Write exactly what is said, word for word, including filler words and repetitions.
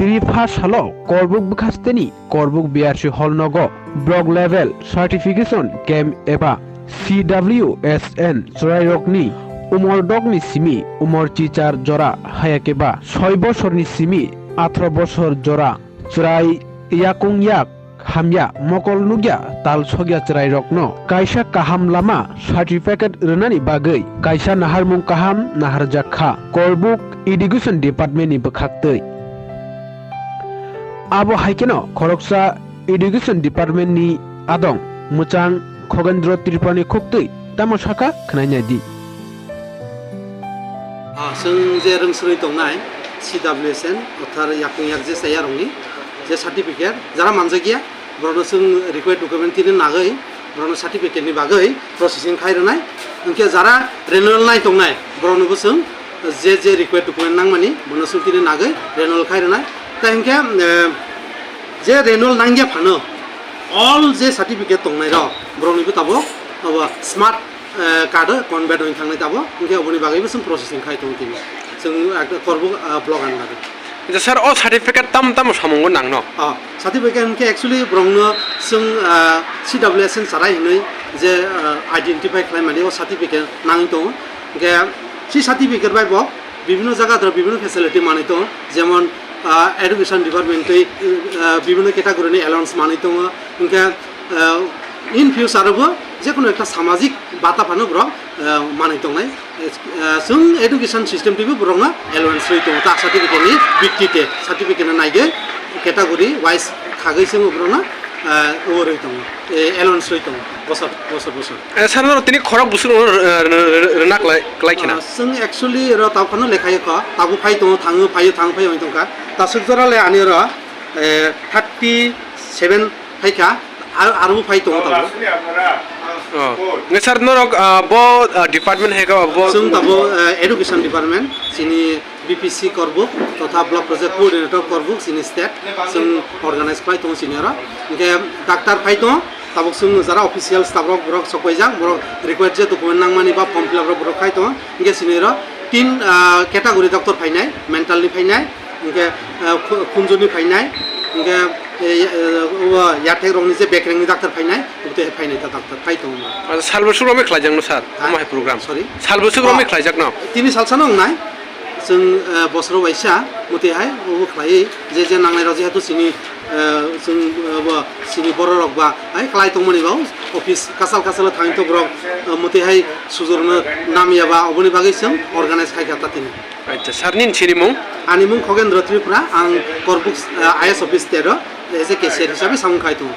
Tini pha salo Korbuk bwkhasteni Korbuk B R C hall nogo block level certification camp eba C W S N chwrairokni umor dokni simi umor chichar jora hayakeba soi bosorni simi athro bosor jora chwrai yakung yak hamya mokol nukya tal sokya chwrairokno kaisa kaham lama certificate rwnani bagwi kaisa naharmung kaham naharjak kha Korbuk Education Department ni bwkhaktwi. Abo hai kheno khoroksa Education Department ni adong mwchang Khogendro Tripura ni khuktwi tamo sakha khwnai nai di. Ah, chwng je rwngsrwi tongnai C W S N, othar yakung yak je chaya rokni je certificate, jara manjakya, borokno chwng required document tini nagwi, borokno certificate ni bagwi processing khai rwnai. Hinkhe jara renewal nai tongnai, borokno bo chwng je je required document nangmani, bono chwng tini nagwi renewal khai rwnai. Tai hinkhe, eh, je renewal nangya phano, all je certificate tongnai rok, borokni bo tabok abo smart eh, card o convert wng thangnai tabok, hinkhe oboni bagwi bo chwng processing khai tongo tini. Chwng, eh, Korbuk, eh, block ani bagwi. Acha sir, o certificate tam tamo samungo nangno? Ah, certificate hinkhe actually borokno chwng, ah, C W S N chwrai hinwi je, ah, identify khlaimani o certificate nangwi tongo. Hinkhe si certificate bai bo bibhinno jaga o bibhinno facility manwi tongo, jemon, ah, education department twi, ah, bibhinno category ni allowance manwi tongo. Hinkhe, ah, in future o bo jekono ekta samajik bata phano borok, ah, manwi tongnai. Ah, chwng education system twibo borokno allowance rwi tongo, ta certificate ni bitti te certificate no naigwi category wise khagwi chwng borokno, ah, obo rwi tongo, eh, allowance rwi tongo bosor, bosor, bosor. Eh, sir, no tini khorok busur rwna klai, klai khena? Ah, chwng actually ro tabuk phano lekha yekha, tabuk phai tongo, thango, phaio, thango, phaio wng tongkha. Tasuk jora le ani ro, eh, thirty seven phaikha, ar, aro bo phai tongo tabuk. Oh. Nge sir, norok, ah, bo, ah, department hai ka bo? Chwng tabuk, eh, education department, chini B P C Korbuk, totha block project coordinator Korbuk, chini state, chwng organize khlai tongo chini oro. Hinkhe doctor phai tongo, tabuk chwng jara official staff rok borok sok paijak, borok required je document nangmani ba form fill up rok borok khai tongo. Hinkhe chini oro tin, ah, category doctor phainai, mental ni phainai, hinkhe, ah, khu-, khunju ni phainai, hinkhe, eh, eh, o yathek rok ni je bekreng ni doctor phainai, obotwi hai phainai ta doctor phai tongo. Acha, salbwswk romwi khlaijak no sir? Ha? Omo hai program? Sorry? Salbwswk romwi khlaijak no? Tini salsa no wngnai. Chwng, eh, bosoro waisa, motwi hai, obo khlaiwi, je je nangnai rok, jehetu chini, eh, chwng, eh, bo, chini borok rok ba, hai, khlai tongmani ba, office kasal kasalo thangwi to borok, eh, motwi hai sujurno namya ba, oboni bagwi chwng organize khai kha ta tini. Acha, sir, nini sinimung? Ani mung Khogendro Tripura, ang Korbuk, eh, I S office tero, as a cashier hisabe samung khai tongo.